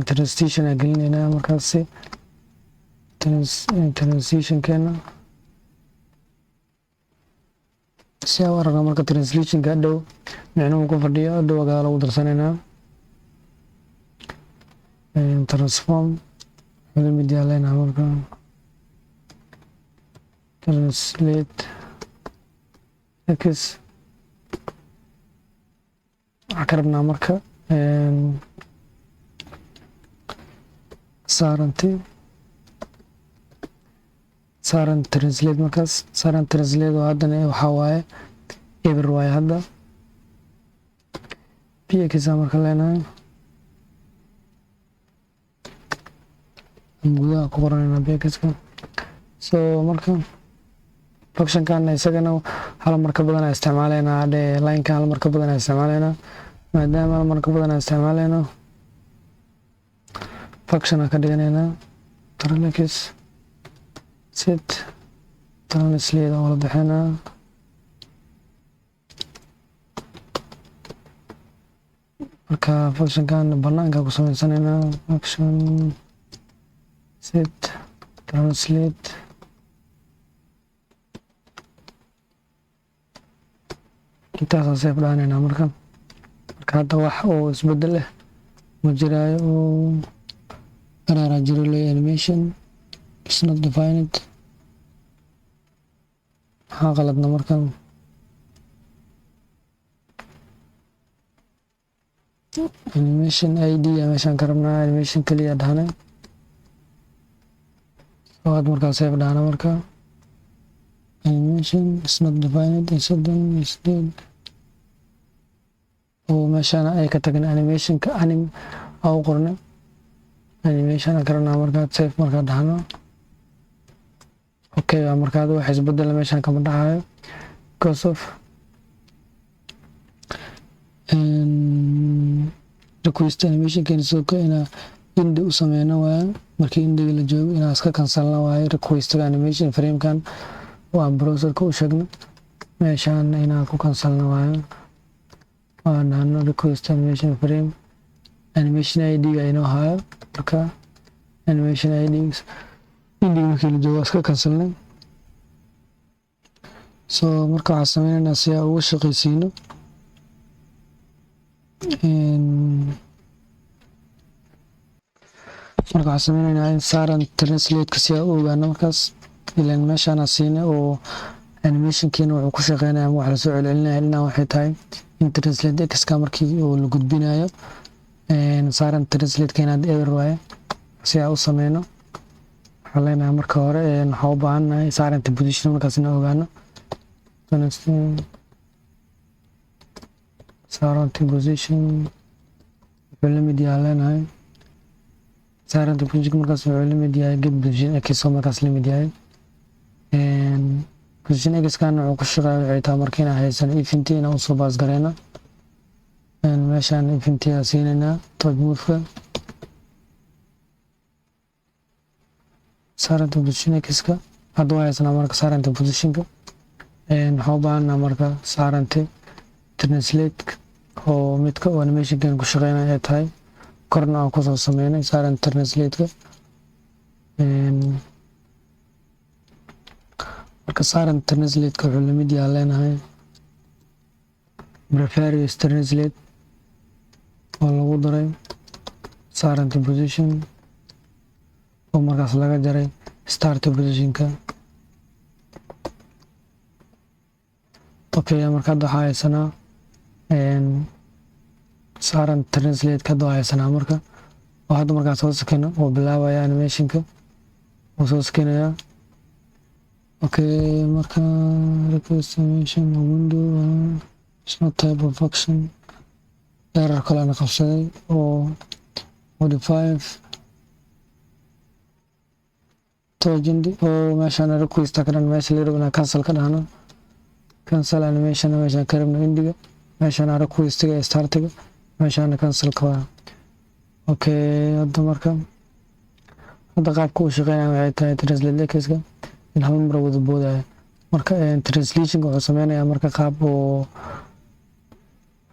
transition aan gelinaynaa markaasi transitionkeena si aan u aragno. Marka translationka hadhow micnuhu ku fadhiyo hadhow agaa lagu darsanaynaa. Transform wuxuu la mid yahay leenahay marka translate x. Waxaa ka rabnaa marka saaranti saaran translate, markaas saaran translate oo haddana waxaa waaye eber waaye. Hadda px marka leenahay gudaha ku qoranayna px-ka. So marka functionkan isagana hal mar ka badan isticmaaleynaa hadhe, linekan hal mar ka badan isticmaaleynaa. Maadaama hal mar ka badan isticmaaleyno, function aan ka dhiganaynaa tralx set translate aan wala bixinaa. Marka functionkan banaanka ku sameysanaynaa, function set translate. Intaasaan save dhahanaynaa. Marka hadda wax oo isbedel ah ma jiraayo oo error jiro leeyahay, animation is not defined. Maxaa qaladna? Marka animation id meeshaan ka rabnaa, animation keliya dhahnay. So had markaa save dhahna. Marka animation is not defined in 38 oo meeshaan ay ka tagin animationka anim aa u qornay, animation aan ka rabnaa. Markaad save markaa dhahno, okay. Markaad wax isbedela meeshaan kama dhacayo because of request animationkeena. Sidoo kale inaa end u sameyno waaye. Markii endiga la joogo inaa iska cancelna waaye requestiga animation framekan oo aan browserka u sheegno. Meeshaan inaa ku cancelna waaye, waan dhahno request animation frame animation id-ga inoo hayo. Marka animation id endiga markii la joogo iska cancelnay. So marka waxaan sameyneynaa si aan uga shaqeysiino, marka waxaan sameyneynaa in saaran translate-ka si aan u ogaano markaas ilan meeshaana siinay oo Animationkiina wuxuu ku shaqeynaya ama wax lasoo celcelinaya dhinaca waxay tahay in translate x-ka markii uu la gudbinayo saaran translate-ka inaad eber waaye. Si aan u sameyno, waxaan leenahay marka hore waxaa u baahannahay current position markaas inaan ogaano. Current position wuxuu la mid yahay, leenahay current position markaas wuxuu la mid yahay get position x oo markaas la mid yahay position x. Kan wuxuu ku shaqeeya waxay tahay marka inaan haysano event inaan usoo pass gareyno. Meeshaan event aa siinaynaa touch move-ka current position x-ka. Hadda waa haysanaa marka current positionka. Waxaa u baahanaa marka current translate oo midka oo animationkan ku shaqeynaya ay tahay, korna aan kusoo sameynay current translate-ka. Marka current translate-ka wuxuu lamid yahay, leenahay previous translate oo lagu daray current position oo markaas laga jaray start positionka. Okay, marka hadda waxaa haysanaa current translate. Hadda waa haysanaa marka oo hadda markaa soo sakeno wuu bilaabaya animationka, wuu soo sakenayaa. Okay, marka request animation window is not type of function. Error kale aan qabsaday oo 45 touch end oo meeshaan request ka dhan, meesha la rabo inaan cancel ka dhahno, cancel animation meeshaan ka rabno endiga, meeshaan requestiga ee startiga, meeshaan cancel ka waa. Okay, hadda marka hadda qaabka uu shaqeynaya waxay tahay translate x-ka in hal mar wada boodaya. Marka translationka wuxuu sameynayaa marka qaab oo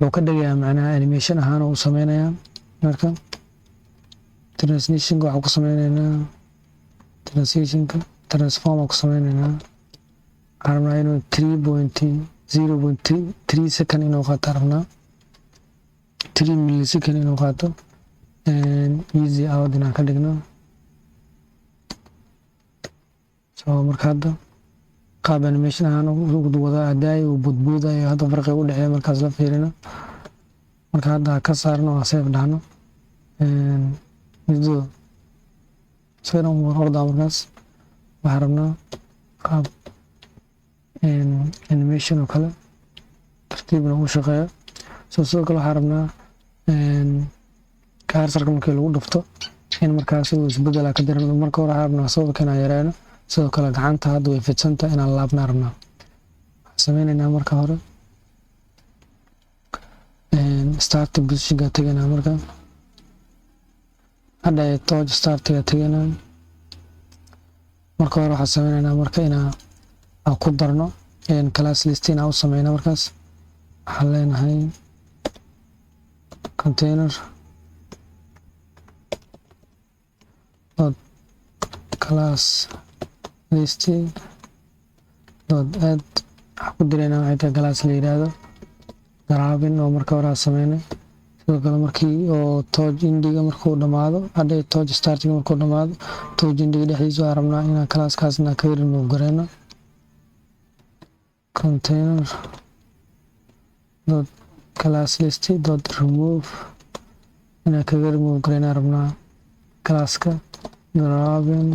wuxuu ka dhigayaa macnaha animation ahaan uu sameynayaa. Marka translationka waxaa ku sameyneynaa translationka transform ku sameyneynaa. Waxaan rabnaa inuu 3.0.3 second inuu qaato rabnaa, 3 millisecond inuu qaato, ease out inaan ka dhigno. So marka hadda qaab animation ahaan ugu wadaa adaay uu budbuudayo. Hadda farqiga u dhexeeya markaas la fiirino, marka hadda ka saarno oo save dhahno, middo isagana ordaa. Markaas waxaan rabnaa qaab animation oo kale tartiibna u shaqeeyo. So sidoo kale waxaan rabnaa cursorka markii lagu dhufto in markaas uu isbedela ka dareemo. Marka hore waxaan rabnaa sawirka inaan yareeno. Sidoo kale gacanta hadda way fidsantahay, inaan laabna rabnaa. Waxaan sameyneynaa marka hore start positionka teganaa. Marka hadha touch startiga teganaa. Marka hore waxaan sameyneynaa marka inaa aan ku darno class list inaan u sameyno. Markaas waxaan leenahay container dot class list dot add. Waxaan ku diraynaa waxay tahay class la yidhaahdo grabbing oo marka hore aan sameynay. Sidoo kale markii oo touch endiga markuu dhamaado, hadhay touch startiga markuu dhamaado, touch endiga dhexdiisa waxaan rabnaa inaan classkaas inaan ka remove gareyno. Container dot class list dot remove inaan kaga remove gareyna rabnaa classka grabbing.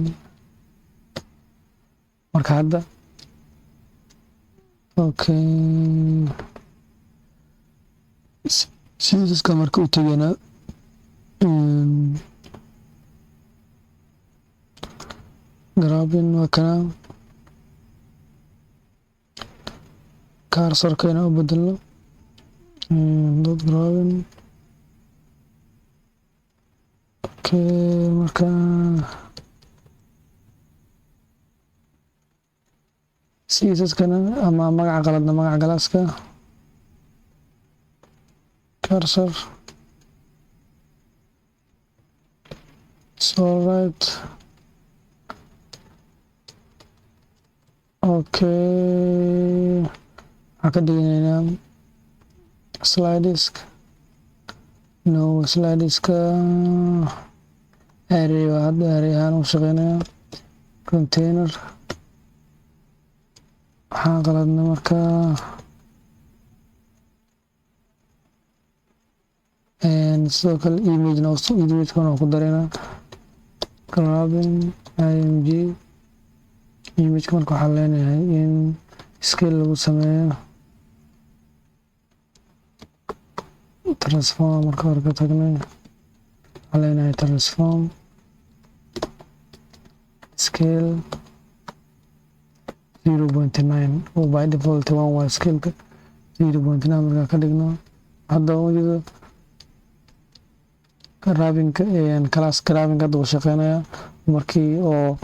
Marka hadda okay, CSS-ka marka u tegaynaa. Grabbing waa kana. Cursorka inaan u bedelno dot grabbing. Okay, marka CSS-kana ama magaca qaladna, magaca classka cursor. It's alright. Okay, waxaan ka dhiganaynaa slideska, no, slideska array waa. Hadda array ahaan u shaqeynaya container. Waxaan qaladnay marka. Sidoo kale image-na, image-kana ku dareynaa grabbing img. Image-ka marka waxaan leenahay in scale lagu sameeyo, transform. Marka hore ka tagnay, waxaan leenahay transform scale 0.9 oo by default 1 waa scale-ka. 0.9 markaa ka dhigno, hadda ujeedo grabbing-ka class grabbing hadda uu shaqeynaya. Markii oo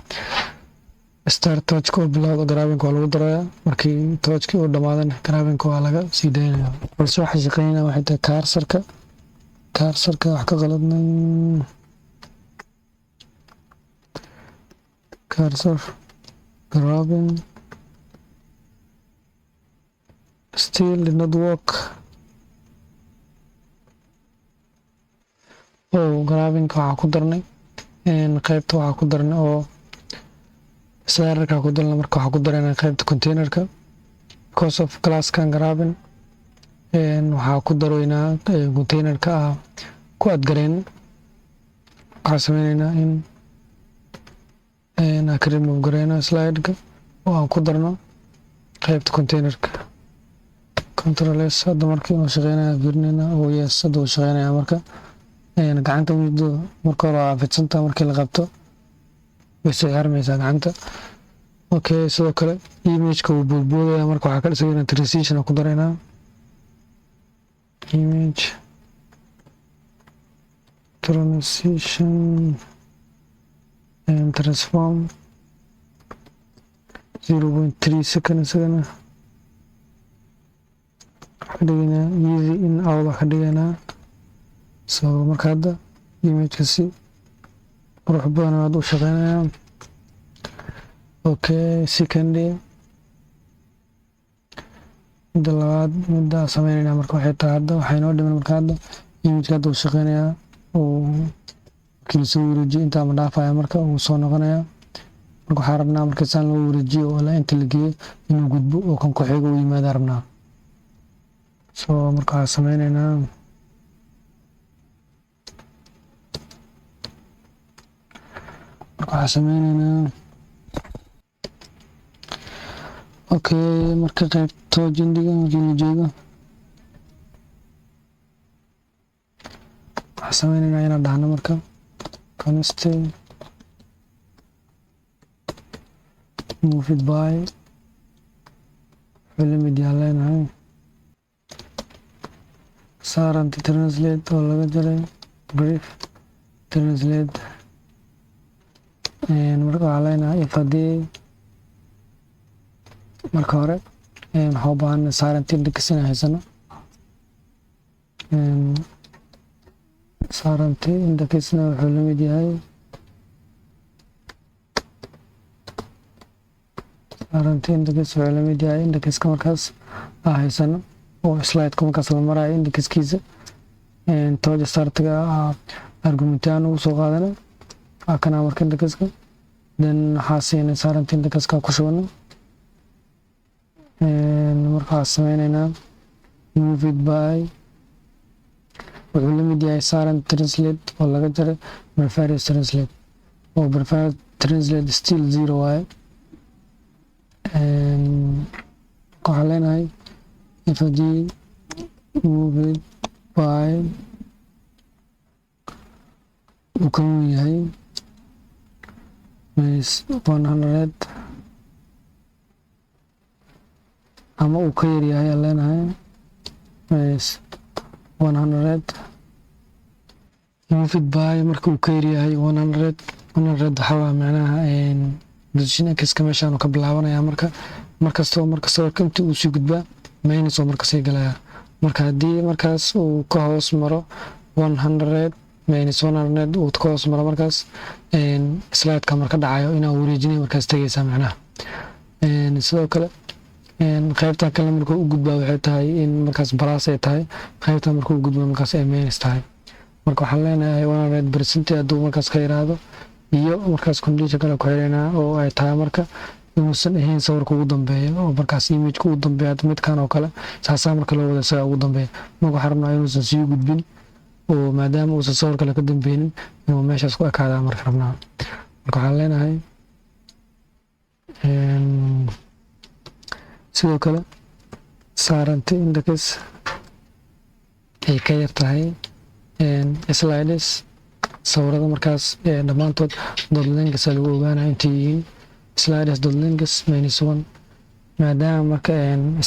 start touch-ka oo bilowda, grabbing-ka waa lagu daraya. Markii touch-kii uu dhamaadana, grabbing-ka waa laga sii daynaya. Balse waxa shaqeynaya waxay tahay cursor-ka. Cursor-ka wax ka qaladnay. Cursor grabbing still did not work. Oh, grabbing-ka waxaa ku darnay qaybta, waxaa ku darnay oo slider-ka ku darnay. Marka waxaa ku darayna qaybta container-ka. Because of class-kan grabbing waxaa ku daroynaa container-ka ah ku adgareyn. Waxaa sameyneynaa in aan ka remove gareyno slide-ka oo aan ku darno qaybta container-ka. Control S. Hadda marka inuu shaqeynaya fiirinayna. Oh yes, hadda uu shaqeynaya. Marka gacanta muddo marka hore waa fidsanta, markii la qabto way soo xirmaysaa gacanta. Okay, sidoo kale image-ka wuu boodboodaya. Marka waxaa ka dhisayna transition ku daraynaa, image transition and transform 0.3 second. Isagana ka dhigaynaa ease in out ka dhigaynaa. So marka hadda image-ka si qurux badan aad u shaqeynaya. Okay, secondly, midda labaad midda sameynayna marka waxay tahay, hadda waxay noo dhiman, marka hadda image-ka hadda uu shaqeynayaa, uu markii lasoo wareejiyo intaa ma dhaafaya, marka uu soo noqonaya. Marka waxaa rabnaa marka saan loo wareejiyo oo ilaa inta la geeyo inuu gudbo oo kan ku-xigo u yimaada rabnaa. So marka waxaa sameyneynaa, okay, marka qaybto jindiga markii la joogo, waxaa sameyneynaa inaan dhahno marka const moved by wuxuu la mid yahan leenahay current translate oo laga jaray prev translate. Marka waxaa leenahay if haddii marka hore waxaa u baahan current index inaan haysano. Current index-na wuxuu la mid yahay current index, wuxuu la mid yahay index-ka markaas aa haysano oo slide-ka markaas la marayo index-kiisa. Touch start-iga argument-aan ugu soo qaadana waa kana. Marka index-ka then waxaa siinay current index-ka ku shubano. Marka waxaa sameyneynaa moved by wuxuu la mid yahay current translate oo laga jaray previous translate, oo previous translate still zero waaye. Waxaan leenahay if haddii moved by uu ka wen yahay -100 ama uu ka yaryahay aan leenahay -100, moved by marka uu ka yaryahay 100. 100 waxaa waa macnaha position x-ka meeshaan ka bilaabanaya. Marka markastoo marka sawirka inta uu sii gudbaa minus oo marka sii galaya. Marka haddii markaas uu ka hoos maro 100, -100 uu ka hoos maro, markaas slide-ka marka dhacayo inaa wareejinay markaas tegaysaa macnaha. Sidoo kale qaybta kale markuu u gudbaa waxay tahay in markaas plus ay tahay, qaybta markuu u gudbaa markaas ay minus tahay. Marka waxaan leenahay 100% hadduu markaas ka yiraahdo iyo markaas condition kale ku xireynaa oo ay tahay marka Inuusan ahayn sawirka ugu dambeeya oo markaas imageka ugu dambeeya midkan oo kale saasaa marka loo wada isagaa ugu dambeeya. Marka waxaan rabnaa inuusan sii gudbin oo maadaama uusan sawir kale ka dambeynin inuu meeshaas ku ekaadaa marka rabnaa. Marka waxaan leenahay sidoo kale current index ay ka yar tahay slides sawirada markaas dhammaantood dot length lagu ogaanaya intay yihiin, slides dot length minus one, maadaama marka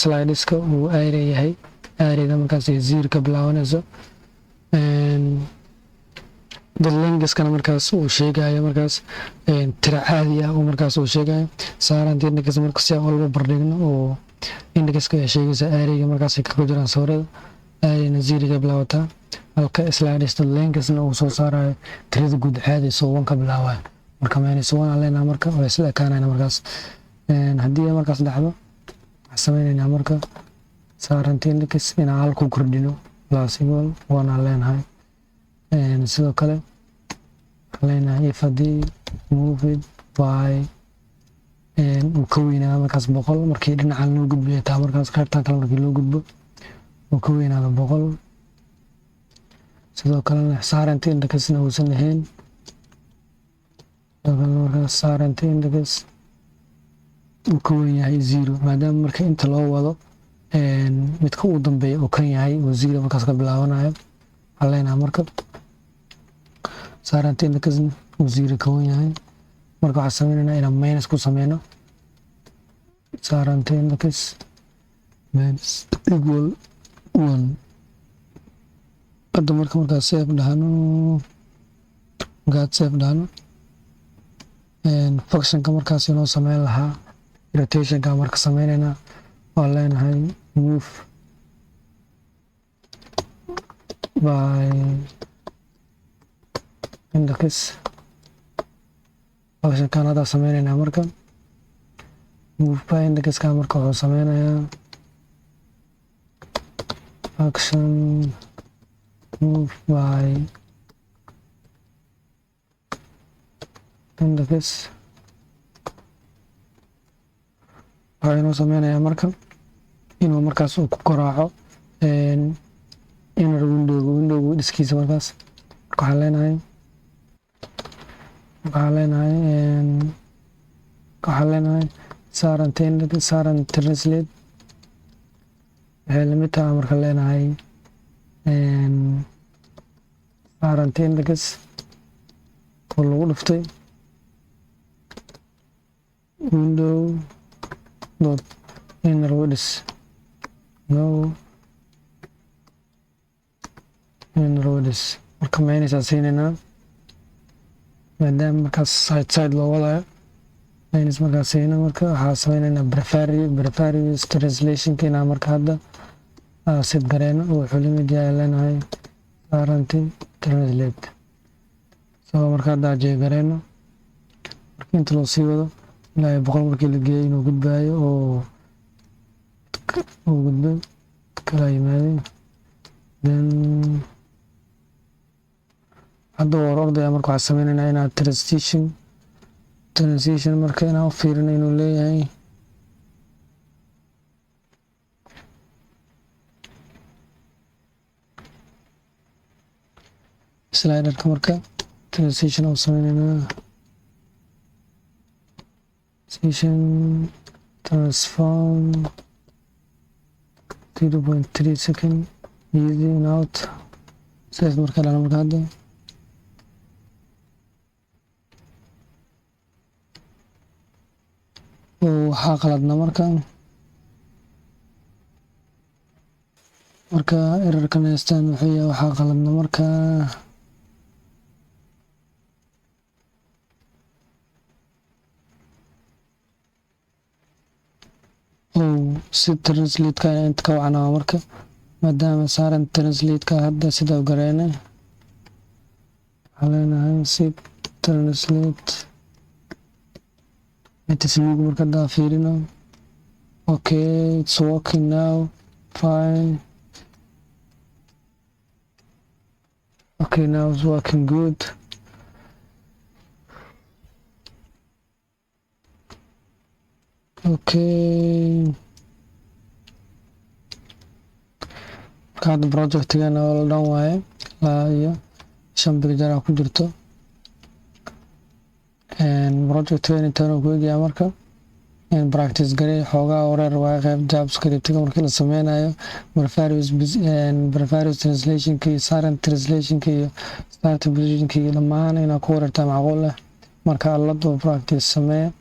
slideska uu array yahay, arrayda markaas ay zero ka bilaabanayso, dot lengthkana markaas uu sheegayo markaas tira caadi ah oo markaas uu sheegayo current index. Marka si aan walba bardhigno oo indexka ay sheegaysa arrayga markaas ay kaga jiraan sawirada, arrayna zero ka bilaabataa, halka slides dot lengthna uu soo saarayo tirada guud caadi soo one ka bilaabayo. Marka minus one aan leenahay, marka waa isla ekaanayna. Markaas haddii ay markaas dhacdo, waxaan sameynaynaa marka current index inaan hal ku kordhino, plus equal one aan leenahay. Sidoo kale waxaan leenahay if haddii moved by uu ka weynaado markaas 100, markii dhinacan loo gudbiyo taa markaas qaybtan kale markii loo gudbo uu ka weynaado 100, sidoo kalena current indexna uusan ahayn, sidoo kalena markaas current index uu ka weyn yahay zero, maadaama marka inta loo wado midka uu dambeeya uu kan yahay oo zero markaas ka bilaabanayo, waxaan leenahay marka current indexna uu zero ka weyn yahay. Marka waxaan sameynaynaa inaan minus ku sameyno, current index minus equal one. Hadda marka markaad save dhahno, functionka markaas inoo sameyn lahaa rotationka marka sameyneynaa, waan leenahay move by index. Functionkan hadda sameyneynaa. Marka move by indexka marka wuxuu sameynayaa function move by index. Waxaa inoo sameynayaa marka inuu markaas uu ku garaaco inner windowga, windowga dhiskiisa markaas. Marka waxaan leenahay current translate waxay lamid tahay marka leenahay current index oo lagu dhuftay window dot inner width, no inner width. Marka minus siineynaa maadaama markaas side side loo wadayo, minus markaas siina. Marka waxaa sameyneynaa previous translationka inaa marka hadda set gareeno, wuxuu lamid yahay leenahay current translate. So marka hadda check gareeno, marka inta loo sii wado ilaa iyo 100 markii la geeyo inuu gudbaayo oo uu gudbay kala yimaaday. Then hadda war ordaya. Marka waxaa sameyneynaa inaa transition marka inaan u fiirino inuu leeyahay sliderka. Marka transition u sameyneynaa, transition transform 0.3 second, ease in out. Sidaas marka dhana. Marka hadda waxaa qaladna marka errorkan haystaan wuxuu yahay waxaa qaladna. Marka si translate-ka inta ka wacnaa marka maadaama saaran translate-ka hadda sida gareene, waxaan leenahay si translate inta marka hadda fiirino. Okay, it's working now, fine. Okay, now it's working good. Okay, marka hadda projectigana oo la dhan waaye, ilaa iyo shan picture ku jirto. Projectgan intaan ku egyaa. Marka practice garey, xoogaa wareer waaye qeyb JavaScriptiga markii la sameynayo. Previous translationka iyo current translationka iyo start positionka iyo dhammaan inaad ku wareertaa macquul ah. Marka alladu practice samee.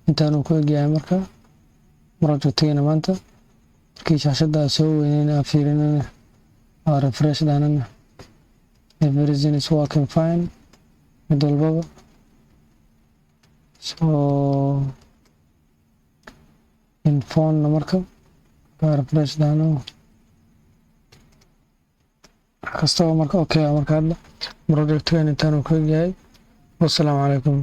Intaanuu ku egyahay marka projectigana maanta. Markii shaashada soo weyneyn, aa fiirinana, aa refresh dhaanana, everything is working fine, mid walbaba. So in phone marka refresh dhahno kastaba marka okay. Marka hadda projectgan intaanuu ku egyahay. Wassalaamu calaykum.